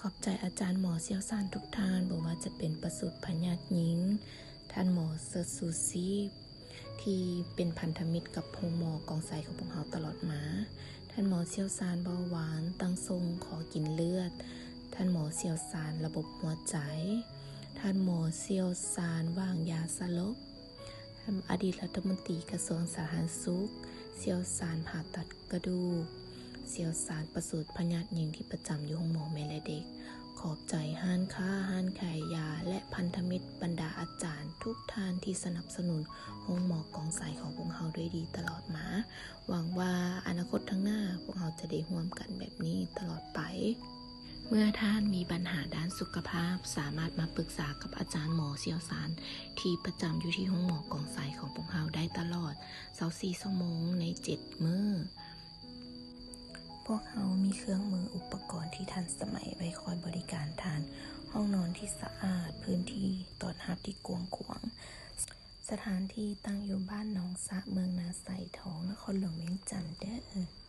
ຂອບໃຈອາຈານໝໍຊ່ຽວຊານທຸກທ່ານ, ບໍ່ວ່າຈະເປັນປະສູດພະຍາດຍິງ, ທ່ານໝໍເສີດຊູຊີບ ທີ່ເປັນພັນທະມິດກັບໂຮງໝໍກອງໄຊຂອງພວກເຮົາຕະຫຼອດມາ, ທ່ານໝໍຊ່ຽວຊານເບົາຫວານ, ຕັ້ງຊົງ, ຂໍກິນເລືອດ, ທ່ານໝໍຊ່ຽວຊານລະບົບຫົວໃຈ, ທ່ານໝໍຊ່ຽວຊານວາງຢາສະຫຼົບ, ອະດີດລັດຖະມົນຕີກະຊວງສາທາລະນະສຸກ, ຊ່ຽວຊານຜ່າຕັດກະດູກ, ຊ່ຽວຊານປະສູດພະຍາດຍິງທີ່ປະຈຳຢູ່ໂຮງໝໍແມ່ແລະເດັກ. ຂອບໃຈຮ້ານຄ້າ, ຮ້ານຂາຍຢາ ແລະ ພັນທະມິດບັນດາອາຈານທຸກທ່ານທີ່ສະໜັບສະໜູນໂຮງໝໍກອງໄຊຂອງພວກເຮົາດ້ວຍດີຕະຫຼອດມາ. ຫວັງວ່າອະນາຄົດຂ້າງໜ້າ ພວກເຮົາຈະໄດ້ຮ່ວມກັນແບບນີ້ຕະຫຼອດໄປ. ເມື່ອທ່ານມີບັນຫາດ້ານສຸຂະພາບ, ສາມາດມາປຶກສາກັບອາຈານໝໍຊ່ຽວຊານທີ່ປະຈຳຢູ່ທີ່ໂຮງໝໍກອງໄຊຂອງພວກເຮົາໄດ້ຕະຫຼອດຊາວສີ່ຊົ່ວໂມງໃນເຈັດມື້. ພວກເຮົາມີເຄື່ອງມືອຸປະກອນທີ່ທັນສະໄໝໄວ້ຄອຍບໍລິການທ່ານ, ຫ້ອງນອນທີ່ສະອາດ, ພື້ນທີ່ຕ້ອນຮັບທີ່ກວ້າງຂວາງ. ສະຖານທີ່ຕັ້ງຢູ່ບ້ານໜອງສະ, ເມືອງນາຊາຍທອງ, ນະຄອນຫຼວງວຽງຈັນເດີ້.